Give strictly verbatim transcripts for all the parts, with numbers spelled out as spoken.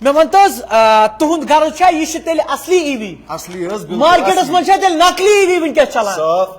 مےٚ ون تو حظ، آ، تُہُنٛد غرض چھا یہِ چھِ تیٚلہِ اصلی ای وی؟ اصلی حظ، بِلکُل مارکیٹس اصلی۔ منٛز چھا تیٚلہِ نقلی ای وی وٕنکیٚس چلان؟ صاف۔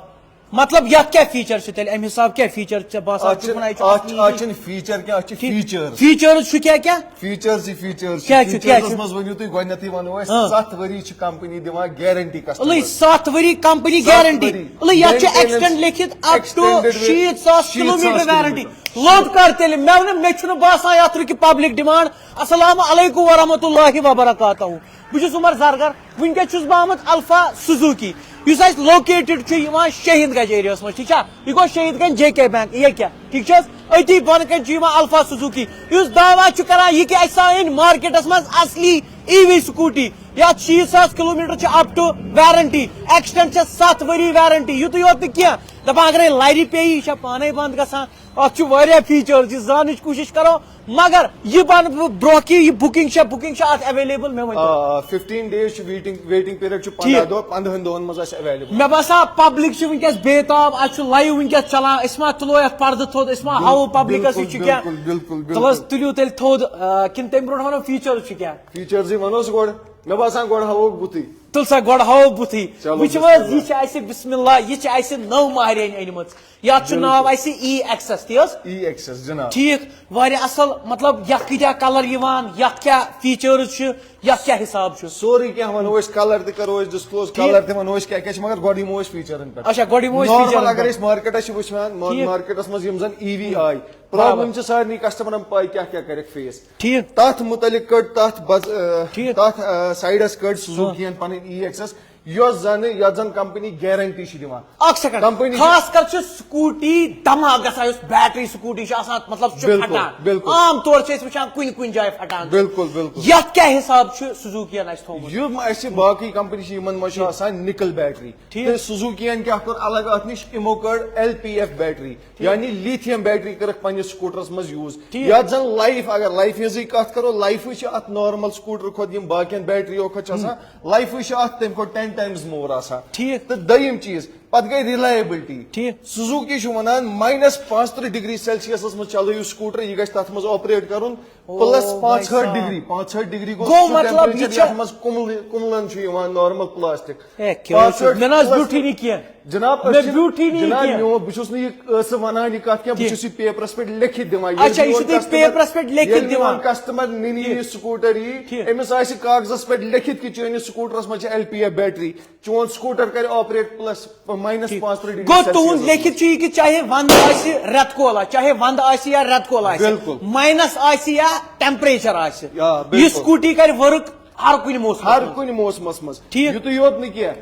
مطلب، یتھ کیٛاہ فیچر چھِ تیٚلہِ؟ امہِ حساب کیٛاہ فیچر چھِ باسان؟ اَتھ چھِ، تُہۍ وَنان یہِ چھُ اَتھ، اصلی ای اَتھ وی؟ چھِنہٕ فیچر کیٛاہ، اَتھ چھِ ٹھیٖک۔ فیچٲرٕس۔ فیچٲرٕس چھُ کیٛاہ کیٛاہ؟ فیچٲرٕس چھِ فیچٲرٕس۔ کیٛاہ چھُ، کیٛاہ فیچٲرٕس چھُ؟ منٛز ؤنِو تُہۍ گۄڈٕنیتھٕے وَنو أسۍ، ہاں۔ ستھ ؤری چھِ کمپنی دِوان گارنٹی ألٕے کسٹمرس۔ ستھ ؤری کمپنی ستھ گارنٹی۔ ؤری۔ ألٕے یتھ چھُ مینٹیننس ایکسٹینڈ لیکھِتھ اپ ٹو ایکسٹینڈڈ وے-، شیٖتھ ساس شیٖتھ ساس کلومیٹر وارنٹی۔ کلومیٹر۔ لوٚت کر تیٚلہِ؟ مےٚ وَنہٕ، مےٚ چھُنہٕ باسان یتھ رُکہِ پبلک ڈیمانڈ۔ السلام علیکم ورحمۃ اللہ وبرکاتہ۔ بہٕ چھُس عمر زرگر، وٕنکیٚس چھُس بہٕ آمُت الفا سوزوکی، یُس اَسہِ لوکیٹڈ چھُ یِوان شہید گنج ایریاہَس منٛز، ٹھیٖک چھا؟ یہِ گوٚو شہید گنج جے کے بینک، یہِ کیٛاہ، ٹھیٖک چھِ حظ؟ أتی بۄنہٕ کَنہِ چھُ یِوان الفا سوزوکی، یُس دعویٰ چھُ کران یہِ کہِ اَسہِ آو أنۍ مارکیٹَس منٛز اصلی ای وی سکوٗٹی، یَتھ شیٖتھ ساس کلومیٹر چھِ اپ ٹو وارنٹی، ایکسٹینڈ چھِ ستھ ؤری وارنٹی، یُتُے یوت نہٕ کینٛہہ، دَپان اگرے لرِ پیٚیہِ، یہِ چھےٚ پانے بنٛد گژھان۔ اتھ چھُ واریاہ فیچرز، یہِ زاننٕچ کوٗشِش کرو، مگر یہِ بنہٕ برونٛہہ کہِ یہِ بُکنگ چھا، بُکنگ چھا اتھ اویلیبل؟ مےٚ ؤنۍ تو۔ آ، ففٹین ڈیز چھُ ویٹنگ، ویٹنگ پیریڈ چھُ پنٛداہ ٹھیٖک۔ دۄہ، پنٛداہن دۄہن منٛز آسہِ اویلیبل۔ مےٚ باسان پبلک چھِ وٕنکیٚس بے تاب، اتھ چھُ لایو وٕنکیٚس چلان، أسۍ ما تُلو یتھ پردٕ تھوٚد، أسۍ ما ہاوو پبلکس یہِ چھُ کیٛاہ؟ بِلکُل، بِلکُل، بِلکُل۔ تُل حظ، تُلِو تیٚلہِ تھوٚد، آ، کِنہٕ تَمہِ برونٛٹھ ونو فیچرز چھِ کیٛاہ؟ فیچرز ہاووس گۄڈٕ، مےٚ باسان گۄڈٕ ہاوو بُتھٕے۔ تُل سا، گۄڈٕ ہاوو بُتھٕے۔ چلو، وٕچھِو بسم حظ، اللہ۔ یہِ چھِ اَسہِ، بسم اللہ، یہِ چھِ اَسہِ نٔو مہرٮ۪ن أنۍمٕژ۔ یَتھ چھُ ناو بِلکُل۔ اَسہِ ای ایکسس، تی حظ؟ ای ایکسس، جناب۔ ٹھیٖک، واریاہ اَصٕل، مطلب، یَتھ کۭتیٛاہ کلر یِوان، یَتھ کیٛاہ فیچرز چھِ، یَتھ کیٛاہ حساب چھُ؟ سورُے کینٛہہ وَنو أسۍ، کلر تہِ کَرو أسۍ ڈسکلوز، ٹھیٖک۔ کلر تہِ وَنو أسۍ کیٛاہ کیٛاہ چھِ، مگر گۄڈٕ یِمو أسۍ فیچرن پٮ۪ٹھ۔ اچھا، گۄڈٕ یِمو أسۍ نارمل فیچرن اگر پٮ۪ٹھ۔ أسۍ مارکیٹس چھِ وٕچھان، ما-، ٹھیٖک۔ مارکیٹس منٛز یِم زَن ای وی آے، برابر۔ پرابلم چھِ سارنٕے کسٹمرن پاے کیٛاہ کیٛاہ کَرٮ۪کھ فیس۔ ٹھیٖک۔ تَتھ مُتعلق کٔڑ تَتھ بز-، ٲہ، ٹھیٖک۔ تَتھ، ٲہ، سایڈس کٔڑ سوزوکیَن پَنٕنۍ ای ایکسس۔ یۄس زن، یتھ زن کمپنی گارنٹی چھِ دِوان۔ اکھ سیکنڈ، کمپنی چھِ خاص کر چھِ سکوٹی دھماکہٕ گژھان، یۄس بیٹری سکوٹی چھِ آسان، مطلب، سُہ چھُ بِلکُل، پھٹان۔ بِلکُل۔ عام طور چھِ أسۍ وٕچھان کُنہِ کُنہِ جایہِ پھٹان۔ بِلکُل، بِلکُل۔ یتھ کیٛاہ حساب چھُ سوزوکیَن اَسہِ تھوٚومُت؟ یِم اَسہِ باقٕے کمپنی چھِ، یِمن منٛز چھُ ٹھیٖک۔ آسان نِکل بیٹری۔ ٹھیٖک۔ تہٕ سوزوکیَن کیٛاہ کوٚر الگ اتھ نِش؟ یِمو کٔڑ ایل پی ایف بیٹری، ٹھیٖک۔ یعنی لیتھیم بیٹری کٔرٕکھ پننِس سکوٹرس منٛز یوٗز۔ ٹھیٖک۔ یتھ زن لایف، اگر لایفہِ ہٕنٛزٕے کتھ کرو، لایفٕے چھِ اتھ نارمل سکوٹر کھۄتہٕ، یِم باقین بیٹریو کھۄتہٕ چھِ آسان، لایفٕے چھِ اتھ تمہِ کھۄتہٕ ٹین ٹایمز مور آسان۔ ٹھیٖک۔ تہٕ دوٚیِم چیٖز، پتہٕ گٔے ریلایبلٹی۔ ٹھیٖک۔ سوزوکی چھُ ونان، ماینس پانٛژترٕٛہ ڈگری سیلسیسس منٛز چلٲیِو سکوٹر، یہِ گژھِ تتھ منٛز آپریٹ کرُن۔ او پلس بھائی پانٛژہٲٹھ صاحب۔ ڈگری، پانٛژہٲٹھ ڈگری گوٚو گوٚو سُہ مطلب، یہِ temperature چھا یتھ منٛز کُملہٕ-، کُملن چھُ یِوان نارمل پلاسٹک۔ ہے، کیٛاہ حظ چھُ؟ پانٛژہٲٹھ مےٚ نہ حظ پلس بیوٗٹھٕے نہٕ کینٛہہ۔ جناب، مےٚ أسۍ چھِنہٕ، بیوٗٹھٕے نہٕ جناب، کینٛہہ۔ میون، بہٕ چھُس نہٕ یہِ ٲسہٕ ونان یہِ کتھ کینٛہہ، بہٕ ٹھیٖک۔ چھُس یہِ پیپرس پٮ۪ٹھ لیکھِتھ دِوان۔ ییٚلہِ اچھا، یہِ چھُ میون تُہۍ کسٹمر، پیپرس پٮ۪ٹھ لیکھِتھ ییٚلہِ میون دِوان۔ کسٹمر نِنہِ یہِ ٹھیٖک۔ سکوٹر یی، ٹھیٖک۔ أمِس آسہِ کاغذس پٮ۪ٹھ لیکھِتھ کہِ چٲنِس سکوٹرس منٛز چھِ ایل پی ایف بیٹری، چون سکوٹر کرِ آپریٹ پلس، ماینس ٹھیٖک۔ پانٛژترٕٛہ ڈگری گوٚو سیلسیس تُہُنٛد منٛز۔ لیکھِتھ چھُ یہِ کہِ چاہے ونٛدٕ آسہِ، رٮ۪تہٕ کول آسہِ، چاہے ونٛدٕ آسہِ یا رٮ۪تہٕ کول آسہِ، بِلکُل۔ ماینس آسہِ یا ٹیمپریچر آسہِ، آ، بِلکُل۔ یہِ سکوٹی کرِ ورک ہر کُنہِ موسمس ہر منٛز۔ کُنہِ موسمس منٛز۔ ٹھیٖک۔ یُتُے یوت نہٕ کینٛہہ،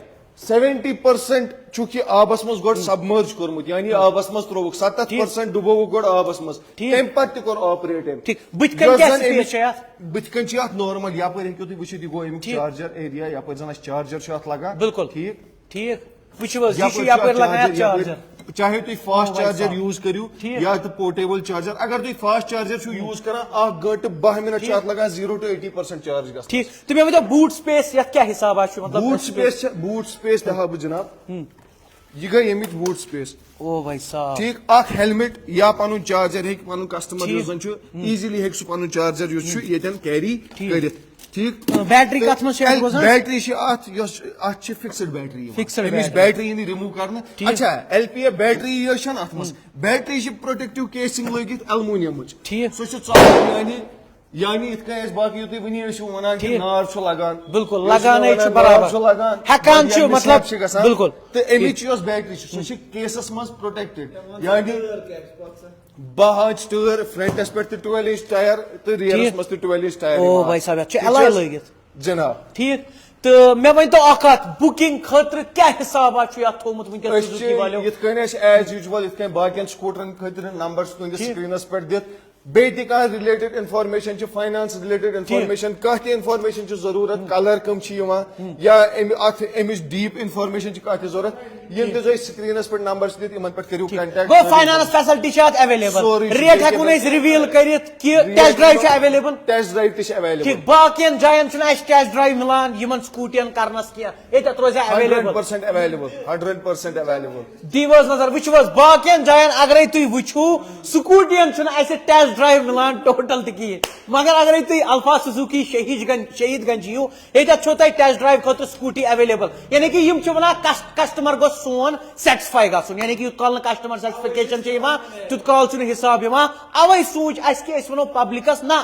سیونٹی پرسنٹ چھُکھ یہِ آبس منٛز گۄڈٕ سبمرج کوٚرمُت، یعنی آبس منٛز ترووُکھ، ستتھ پرسنٹ ڈُبووُکھ گۄڈٕ آبس منٛز، ٹھیٖک۔ تمہِ پتہٕ تہِ کوٚر آپریٹ أمۍ۔ ٹھیٖک۔ بٕتھِ کنہِ یۄس کیٛاہ زن space اَمِچ چھےٚ اَتھ؟ بٕتھِ کنہِ چھِ اَتھ نارمل، یپٲرۍ ہیٚکِو تُہۍ وٕچھِتھ، یہِ گوٚو اَمیُک ٹھیٖک۔ چارجر ایریا، یپٲرۍ زن اَسہِ چارجر چھُ اَتھ لگان۔ بِلکُل۔ ٹھیٖک۔ ٹھیٖک۔ وٕچھِو حظ، یہِ چھُ یپٲرۍ چھُ یپٲرۍ اَتھ لگان اَتھ چارجر، چارجر۔ یپٲرۍ، چاہے تُہۍ فاسٹ او بھائی چارجر صاحب۔ یوٗز کٔرِو ٹھیٖک۔ یا تہٕ پورٹیبل چارجر، اگر تُہۍ فاسٹ چارجر چھِو یوٗز کران، اکھ گٲنٛٹہٕ باہ منٹ چھِ ٹھیٖک۔ اَتھ لگان zero to eighty percent charge گژھنس۔ ٹھیٖک۔ تہٕ مےٚ ؤنۍتو، بوٗٹ سپیس یَتھ کیٛاہ حسابہ چھُ؟ مطلب، بوٗٹ اَسہِ سپیس چھِ، بوٗٹ سپیس تہِ ہاوٕ بہٕ جناب۔ ہُم۔ یہِ گٔے ییٚمِچ بوٗٹ سپیس۔ او بھائی صاحب۔ ٹھیٖک، اکھ ہیلمٹ یا پنُن چارجر ہیٚکہِ پنُن کسٹمر ٹھیٖک۔ یُس زن چھُ، ہُم۔ ایزیلی ہیٚکہِ سُہ پنُن چارجر یُس چھُ، ہُم۔ ییٚتٮ۪ن کیری ٹھیٖک۔ کٔرِتھ۔ ٹھیٖک۔ بیٹری تہٕ کتھ منٛز چھِ اَتھ روزان؟ بیٹری چھِ اتھ، یۄس اتھ چھِ فکسڈ بیٹری یِوان۔ فکسڈ اَمِچ بیٹری۔ بیٹری یی نہٕ رِموٗو کرنہٕ۔ ٹھیٖک۔ اچھا، ایل پی ایف بیٹری یۄس چھَنہٕ اتھ منٛز، ہُم۔ بیٹری چھِ پروٹیکٹیو کیسنگ لٲگِتھ المونیمٕچ۔ ٹھیٖک۔ سۄ چھِ ژالان، یعنی یعنی یِتھ کٔنۍ اَسہِ باقٕے یُتُے وٕنی ٲسِو وَنان کہِ ٹھیٖک۔ نار چھُ لَگان۔ بِلکُل، یُس لَگان نہٕ ہے چھُ وَنان نار بَرابَر۔ چھُ لَگان، ہٮ۪کان یا چھُ، مِس مطلب، ہیپ چھِ گَژھان۔ بِلکُل۔ تہٕ اَمِچ ٹھیٖک۔ یۄس بیٹری چھِ، سۄ چھِ کیسَس منٛز پروٹیکٹڈ۔ یعنی باہ آنچہِ ٹٲر، فرنٹَس پٮ۪ٹھ تہِ ٹُویلو انچ ٹایر تہٕ ریرَس ٹھیٖک۔ منٛز تہِ ٹُویلو انچ ٹایر او یِوان۔ بھائی صاحب، یَتھ چھُ ٹھیٖک چھِ ایلاے حظ؟ لٲگِتھ۔ جِناب۔ ٹھیٖک۔ تہٕ مےٚ ؤنۍ تو اَکھ کَتھ، بُکِنگ خٲطرٕ کیٛاہ حِسابا چھُ یَتھ تھوٚومُت وٕنکیٚس أسۍ سُزوٗکی چھِ والیو؟ یِتھ کٔنۍ اَسہِ ایز یوٗجول یِتھ کٔنۍ باقین سکوٗٹرن خٲطرٕ نمبر چھِ تُہٕنٛدِس ٹھیٖک۔ سکریٖنَس پٮ۪ٹھ دِتھ۔ بیٚیہِ تہِ کانٛہہ رِلیٹِڈ اِنفارمیشن چھِ، فاینانس رِلیٹِڈ ٹھیٖک۔ اِنفارمیشن، کانٛہہ تہِ اِنفارمیشن چھِ ضروٗرت، ہُم۔ کلر کٕم چھِ یِوان، ہُم۔ یا اَمہِ، اَتھ، اَمِچ ڈیٖپ اِنفارمیشن چھِ کانٛہہ تہِ ضروٗرت، یِم تہِ تۄہہِ screenس پٮ۪ٹھ number چھِ دِتھ، یِمن پٮ۪ٹھ کٔرِو contact۔ گوٚو، finance facility چھِ اَتھ available۔ سورُے چھُ ریٹ ہٮ۪کو نہٕ أسۍ reveal کٔرِتھ کہِ test drive چھُ available۔ Test drive تہِ چھِ available۔ ٹھیٖک، باقین جاین چھُنہٕ اَسہِ test drive مِلان یِمن scootyین کرنس کینٛہہ، ییٚتٮ۪تھ روزِ available۔ Hundred percent available، hundred percent available۔ دِیِو حظ نظر، وٕچھِو حظ، باقین جاین اگرے تُہۍ وٕچھِو، scootyین چھُنہٕ اَسہِ test drive مِلان total تہِ کِہیٖنۍ۔ مگر اگرے تُہۍ الفا سوزوکی شہید گنج، شہید گنج یِیِو، ییٚتٮ۪تھ چھو تۄہہِ test drive خٲطرٕ scooty available۔ یعنی کہِ یِم چھِ وَنان کس-، customer گوٚژھ سون satisfy گژھُن، یعنی کہِ یوٗت کال نہٕ customer satisfaction چھِ یِوان، تیوٗت کال چھُنہٕ حساب یِوان۔ اَوَے سوٗنٛچ اَسہِ کہِ أسۍ وَنو publicس، نہ،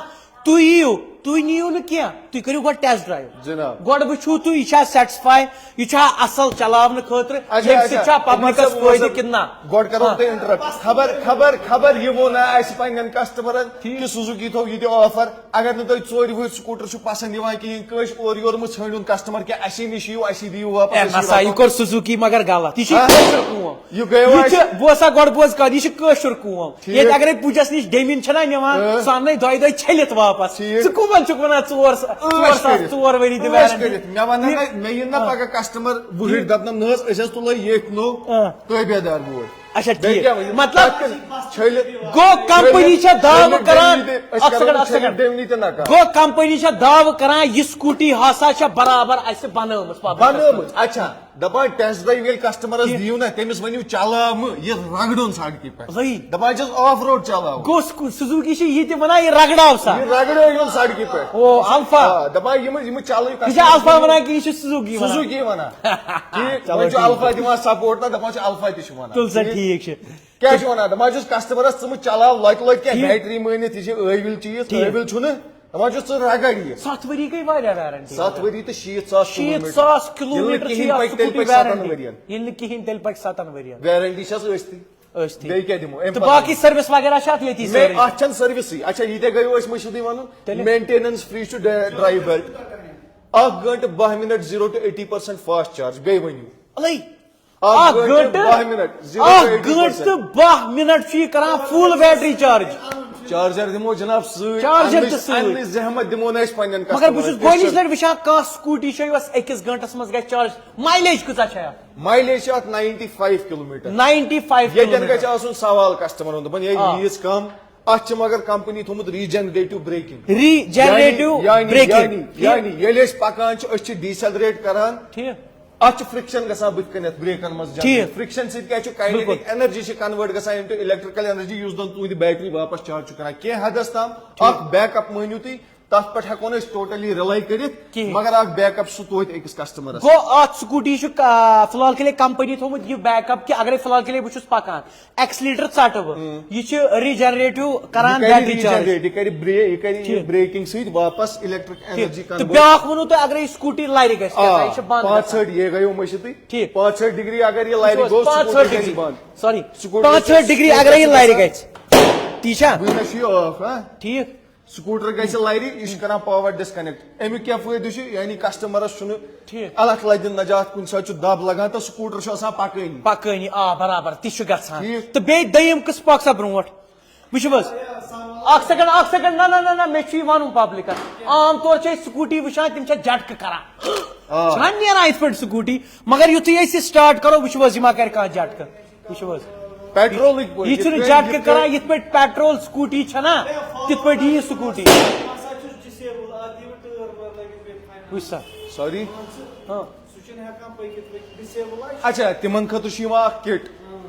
تُہۍ یِیِو، تُہۍ نِیِو نہٕ کینٛہہ، تُہۍ کٔرِو گۄڈٕ test drive۔ جناب۔ گۄڈٕ وٕچھِو تُہۍ، یہِ چھا satisfy، یہِ چھا اصل چلاونہٕ خٲطرٕ، اچھا، ییٚمہِ سۭتۍ اچھا۔ چھا عمر publicس صٲب، عمر فٲیدٕ صٲب، کِنہٕ نہ؟ گۄڈٕ کرو ہاں۔ تۄہہِ interrupt۔ خبر، خبر، خبر یہِ ووٚن نہ اَسہِ پننٮ۪ن customerن ٹھیٖک۔ کہِ سوزوکی تھوٚو یہِ تہِ offer۔ اگر نہٕ تۄہہِ ژورِ وُہٕرۍ scooter چھُ پسند یِوان کِہیٖنۍ، کٲنٛسہِ اورٕ یورٕ مہٕ ژھٲنٛڈُن customer کہِ اَسی نِش یِیِو، اَسی دِیِو واپس، اے اَسی نسا، یہِ رۄپیہِ۔ کوٚر سوزوکی مگر غلط۔ یہِ چھِ ہاں؟ کٲشُر کٲم۔ یہِ گٔیو یہِ اَسہِ چھِ، بوز سا گۄڈٕ بوز کَتھ، یہِ چھِ کٲشُر کٲم۔ ٹھیٖک۔ ییٚتہِ اگرے پُجس نِش ڈیٚمِنۍ چھَنا نِوان، اۭں۔ سُہ اَننَے دۄیہِ دۄہہِ چھٔلِتھ واپس۔ ٹھیٖک۔ ژٕ کٕمن چھُکھ وَنان ژور سا-، ژور عٲش ساس، کٔرِتھ۔ ژور ؤری دِ عٲش warranty؟ کٔرِتھ۔ مےٚ وَنَن یہِ نہ، مےٚ یِن نہ آ۔ پگاہ customer وُہٕرۍ آ۔ دَپنَم، نہ حظ، أسۍ حظ تُلو ییٚتھۍ نوٚو آ۔ تٲبیدار بوے۔ اچھا، بیٚیہِ ٹھیٖک۔ کیٛاہ وَنہِ؟ مطلب، تَتھ کیٛاہ چھٔلِتھ، گوٚو، company چھےٚ دعوٕ چھٔلِتھ کران، ڈیٚمنی تہِ، أسۍ اَکھ کرو second، نہٕ اَکھ چھٔلِتھ second۔ ڈیٚمنی تہِ نہ کانٛہہ۔ گوٚو، company چھےٚ دعوٕ کران، یہِ scooty ہسا چھےٚ برابر اَسہِ بنٲومٕژ publicس بنٲومٕژ۔ خٲطرٕ۔ اچھا، دَپان test drive ییٚلہِ customerس ٹھیٖک۔ دِیِو نہ، تٔمِس ؤنِو چلاو مہٕ، یہِ رگڑُن سڑکہِ پٮ۪ٹھ۔ صحیح۔ دَپان چھِس off road چلاو۔ گوٚو، سُہ-، سوزوکی چھِ یہِ تہِ وَنان، یہِ رگڑاو سا۔ یہِ رگڑٲیُن سڑکہِ پٮ۪ٹھ۔ او، الفا۔ آ، دَپان یِم، یِم چلٲیِو یہِ چھا الفا customerس وَنان کِنہٕ یہِ چھِ سوزوکی وَنان؟ سوزوکی وَنان۔ ٹھیٖک، چلو، وۄنۍ چھُ ٹھیٖک الفا چھُ۔ دِوان support نہ، دَپان چھُ الفا تہِ چھُ وَنان۔ تُل سا، ٹھیٖک۔ ٹھیٖک چھُ۔ کیٛاہ چھُ وَنان؟ دَپان چھُس customerس، ژٕ مہٕ چلاو لۄتہِ لۄتہِ کینٛہہ، ٹھیٖک۔ Battery مٲنِتھ، یہِ چھِ ٲوِل چیٖز، ٹھیٖک۔ ٲوِل چھُنہٕ۔ دَپان چھُس ژٕ رگڑ یہِ۔ ستھ ؤری گٔے واریاہ warranty۔ ستھ ؤری تہٕ شیٖتھ ساس شیٖتھ ساس کِلوٗمیٖٹر چھِ کِلوٗمیٖٹر۔ یَتھ ییٚلہِ نہٕ scooty کِہیٖنۍ warranty۔ پَکہِ، تیٚلہِ پَکہِ ستَن ؤرِین۔ ییٚلہِ نہٕ کِہیٖنۍ، تیٚلہِ پَکہِ ستَن ؤرِین۔ Warranty چھَس ٲستٕے۔ ٲستھٕے۔ بیٚیہِ کیٛاہ دِمو؟ اَمہِ تہٕ پَتہٕ باقٕے service وغیرہ چھِ اَتھ ییٚتی مے-، سٲرٕے؟ اَتھ چھَنہٕ service-ٕے۔ اچھا، یہِ تہِ گٔیو أسۍ مٔشِتھٕے وَنُن۔ تیٚلہِ؟ Maintenance free چھُ ڈے-، drive belt۔ اَکھ گٲنٛٹہٕ باہ minute، zero to eighty percent fast charge۔ بیٚیہِ ؤنِو۔ اَلَے۔ اَکھ اَکھ گٲنٛٹہٕ گٲنٛٹہٕ، باہ minute، zero to اَکھ eighty percent۔ گٲنٛٹہٕ تہٕ باہ minute چھُ یہِ کران full battery charge۔ Charger دِمو جِناب سۭتۍ۔ Charger تہِ اَننٕچ، سۭتۍ۔ اَننٕچ زحمت دِمو نہٕ أسۍ پنٛنٮ۪ن مگر بہٕ چھُس customerن۔ گۄڈٕنِچ لَٹہِ وٕچھان کانٛہہ scooty چھےٚ یۄس أکِس گٲنٛٹَس منٛز گژھِ charge۔ Mileage کۭژاہ چھےٚ اَتھ؟ Mileage چھِ اَتھ ninety five kilometer۔ Ninety five ییٚتٮ۪ن kilometer۔ گژھِ آسُن سوال customerن، دَپان، "ہے، آ۔ یہِ ییٖژ کم۔" اَتھ چھِ مگر company تھوٚمُت regenerative braking۔ Regenerative یعنی، braking۔ یعنی، ٹھیٖک۔ یعنی ییٚلہِ أسۍ پَکان چھِ، أسۍ چھِ decelerate کران۔ ٹھیٖک۔ اَتھ چھِ friction گژھان بٕتھِ کَنٮ۪تھ brakeن منٛز generate۔ ٹھیٖک۔ Friction سۭتۍ کیٛاہ چھُ؟ Kinetic بِلکُل۔ Energy چھِ convert گژھان into electrical energy، یُس زَن تُہٕنٛدِ battery واپس charge چھُ کران۔ کینٛہہ حدس تام ٹھیٖک۔ اَکھ backup مٲنِو تُہۍ، تَتھ پٮ۪ٹھ ہٮ۪کو نہٕ أسۍ totally rely کٔرِتھ، کِہیٖنۍ۔ مگر اَکھ backup چھُ توتہِ أکِس customerس۔ گوٚو، اَتھ scooty چھُ، آ، فی الحال کے لیے company تھوٚومُت یہِ backup کہِ اگرے فی الحال کے لیے بہٕ چھُس پَکان، accelerator ژَٹہٕ بہٕ، ہُم۔ یہِ چھِ regenerative کران یہِ کرِ battery charge۔ Regenerate، یہِ کرِ برے-، یہِ کرِ یہِ ٹھیٖک۔ Braking سۭتۍ واپس electric ٹھیٖک۔ energy تہٕ convert۔ بیٛاکھ ووٚنوٕ تۄہہِ اگرے یہِ scooty لَرِ گژھِ، آ، یہِ چھِ بنٛد پانٛژھ گژھان۔ ہٲٹھ، یہِ گٔیو مٔشِتٕے۔ ٹھیٖک۔ پانٛژھ ہٲٹھ degree اگر یہِ لَرِ وٕچھِو حظ، گوٚو، پانٛژھ scooty ہٲٹھ گژھِ degree۔ بنٛد۔ Sorry، scooty پانٛژھ ہٲٹھ چھِ degree اگرے یہِ لَرِ گژھِ، تی چھا؟ وٕنہِ چھُ یہِ off، ہاں؟ ٹھیٖک۔ Scooter گژھِ لَرِ، یہِ چھُ کران power disconnect۔ اَمیُک کیٛاہ فٲیدٕ چھُ؟ یعنی customerس چھُنہٕ ٹھیٖک۔ اللہ تعالیٰ دِنۍ نجات، کُنہِ ساتہٕ چھُ دَب لگان تہٕ scooter چھُ آسان پکٲنی۔ پکٲنی، آ، برابر، تہِ چھُ گژھان۔ ٹھیٖک۔ تہٕ بیٚیہِ دوٚیِم قٕسم، پَک سا برونٛٹھ۔ وٕچھِو حظ، اَکھ second، اَکھ second، نہ، نہ، نہ، نہ، مےٚ چھُ یہِ وَنُن publicس۔ عام طور چھِ أسۍ scooty وٕچھان، تِم چھےٚ جھٹکہٕ کران۔ آ۔ چھَنہ نیران یِتھ پٲٹھۍ scooty، مگر یُتھُے أسۍ یہِ start کرو، وٕچھِو حظ، یہِ ما کرِ کانٛہہ جھٹکہٕ۔ وٕچھِو حظ۔ Petrolٕکۍ پٲٹھۍ، یہِ چھُنہٕ یِتھ کٔنۍ، جھٹکہٕ یِتھ کٔنۍ کران یِتھ پٲٹھۍ petrol scooty چھَنا، تِتھ پٲٹھۍ یہِ scooty۔ وٕچھ سا۔ Sorry۔ ہاں۔ اچھا، تِمن خٲطرٕ چھُ یِوان اکھ kit۔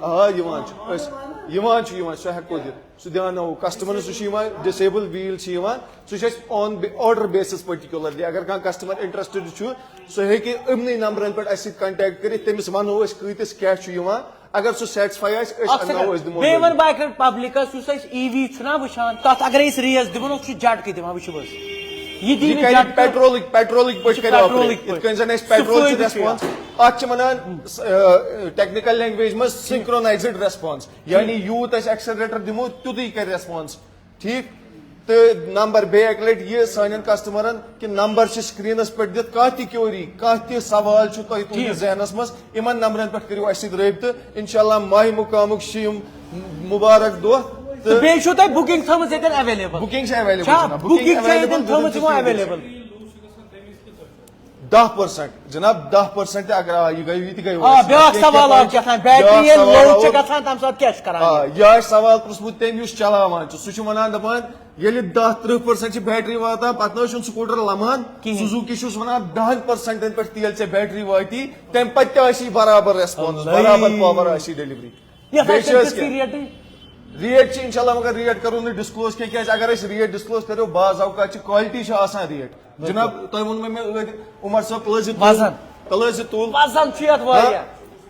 آ، یِوان چھُ۔ أسۍ، یِوان چھُ، یِوان، سُہ ہٮ۪کو دِتھ۔ سُہ دیٛاناوو customerس، سُہ چھُ یِوان disable wheel چھِ یِوان، سُہ چھُ اَسہِ on order basis particularly۔ اگر کانٛہہ customer interested چھُ، سُہ ہیٚکہِ یِمنٕے نمبرن پٮ۪ٹھ اَسہِ سۭتۍ contact کٔرِتھ، تٔمِس وَنو أسۍ کۭتِس کیٛاہ چھُ یِوان۔ اگر سُہ satisfy آسہِ، أسۍ اَکھ اَنناوو، second۔ أسۍ دِمو بیٚیہِ نٔوۍ۔ وَنہٕ بہٕ اَکہِ لَٹہِ publicس، یُس اَسہِ E V چھُنہ وٕچھان، تَتھ اگر أسۍ race دِمو نہ، سُہ چھُ جھٹکہٕ دِوان، وٕچھِو حظ۔ یہِ دی یہِ نہٕ کرِ جھٹکہٕ۔ Petrolٕکۍ، petrolٕکۍ یہِ پٲٹھۍ چھُ کرِ operate۔ petrolٕکۍ یِتھ پٲٹھۍ۔ کٔنۍ زَن اَسہِ سُہ petrol چھُ فٲیدٕ چھُ response، یہِ۔ اَتھ چھِ وَنان، آ، technical language منٛز synchronized response۔ یعنی یوٗت أسۍ accelerator دِمو، تیُتُے کرِ response۔ ٹھیٖک؟ تہٕ نمبر بیٚیہِ اَکہِ لَٹہِ یہِ سانٮ۪ن customerن کہِ نمبر چھِ screenس پٮ۪ٹھ دِتھ، کانٛہہ تہِ query، کانٛہہ تہِ سوال چھُ تۄہہِ تُہٕنٛدِس ٹھیٖک۔ ذہنس منٛز، یِمن نمبرن پٮ۪ٹھ کٔرِو اَسہِ سۭتۍ رٲبطہٕ۔ انشاءاللہ ماہِ مُقامُک چھِ یِم مُبارک دۄہ۔ تہٕ تہٕ بیٚیہِ چھُو تۄہہِ booking تھٲومٕژ ییٚتٮ۪ن available؟ Booking چھِ available چھا؟ جناب، booking booking چھِ available ییٚتٮ۪ن تھٲومٕژ یِمو available؟ دَہ پٔرسنٹ، جناب، دَہ پٔرسنٹ تہِ اگر آ، یہِ گٔیو، یہِ تہِ گٔیو آ، ویسٹ۔ بیٛاکھ کینٛہہ سوال آو پوینٹ کیٛاہ تام، بیٛاکھ بیٹری ییٚلہِ سوال لو چھِ آو۔ گژھان، تَمہِ ساتہٕ کیٛاہ چھُ کران؟ آ، یہِ آسہِ سوال پرٛژھمُت تٔمۍ یُس چلاوان چھُ، سُہ چھُ وَنان دَپان، ییٚلہِ دَہ تٕرٛہ پٔرسنٹ چھِ بیٹری واتان، پَتہٕ نہ حظ چھُنہٕ سکوٗٹر لَمان۔ کِہیٖنۍ۔ سُزوٗکی چھُس وَنان، دَہَن پٔرسنٹَن پٮ۪ٹھ تیل ژےٚ بیٹری واتی، تَمہِ پَتہٕ تہِ آسی برابر ریسپانس، اللہ۔ برابر پاور آسی ڈیلیوری۔ یَتھ بیٚیہِ آسہِ چھِ أسۍ تٔمِس کیٛاہ؟ ریٹٕے۔ ریٹ چھِ انشاءاللہ، مگر ریٹ کرو نہٕ ڈسکلوز کینٛہہ، کیازِ اگر أسۍ ریٹ ڈسکلوز کرو، بعض اوقات چھِ کوالٹی چھِ آسان ریٹ۔ جناب، تۄہہِ ووٚنمو مےٚ ٲدۍ عمر صٲب، تُلٲزِ تُل، وزن۔ تُلٲزِ تُل۔ وزن چھُ یتھ واریاہ۔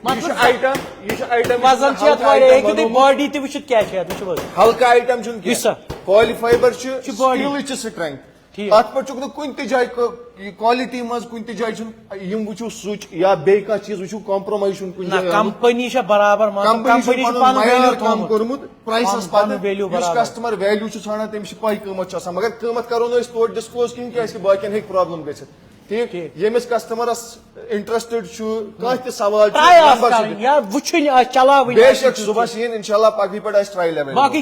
ہاں؟ یہِ چھُ آیٹم، یہِ چھُ آیٹم، وزن چھُ یتھ واریاہ، ہیٚکِو تُہۍ باڈی تہِ وٕچھِتھ کیٛاہ چھِ یتھ، وٕچھِو حظ۔ ہلکہٕ آیٹم چھُنہٕ یُس سا۔ کینٛہہ۔ پالی فایبر چھُ، چھُ باڈی۔ سٹیلٕچ چھِ سٹرینتھ۔ ٹھیٖک۔ اتھ پٮ۪ٹھ چھُکھ نہٕ کُنہِ تہِ جایہِ کو-، یہِ کوالٹی منٛز کُنہِ تہِ جایہِ چھُنہٕ، یِم وٕچھِو سُچ یا بیٚیہِ کانٛہہ چیٖز وٕچھِو، کمپرومایز چھُنہٕ کُنہِ نہ، جایہِ آمُت۔ کمپنی چھےٚ برابر، مان ژٕ، کمپنی چھُ کمپنی چھُ پنُن پنُن معیار ویلیو کم تھوٚومُت۔ کوٚرمُت پرایسس پنُن، پنُن پتہٕ، ویلیو یُس برابر۔ کسٹمر ویلیو چھُ ژھانڈان، تٔمِس چھِ پاے قۭمتھ چھُ آسان، مگر قۭمتھ کرو نہٕ أسۍ توتہِ ڈسکلوز کِہیٖنۍ، کیازِ کہِ باقین ہیٚکہِ پرابلم گٔژھِتھ۔ ٹھیٖک۔ ییٚمِس کسٹمرس انٹرسٹڈ چھُ، کانٛہہ تہِ سوال چھُ، ٹراے آسہِ نمبر چھُ کرٕنۍ یا وٕچھِنۍ آسہِ، چلاوٕنۍ بے آسہِ۔ شک صبحس یِن انشاءاللہ، پگہٕے پٮ۪ٹھ آسہِ ٹرایل ایویلیبل۔ باقٕے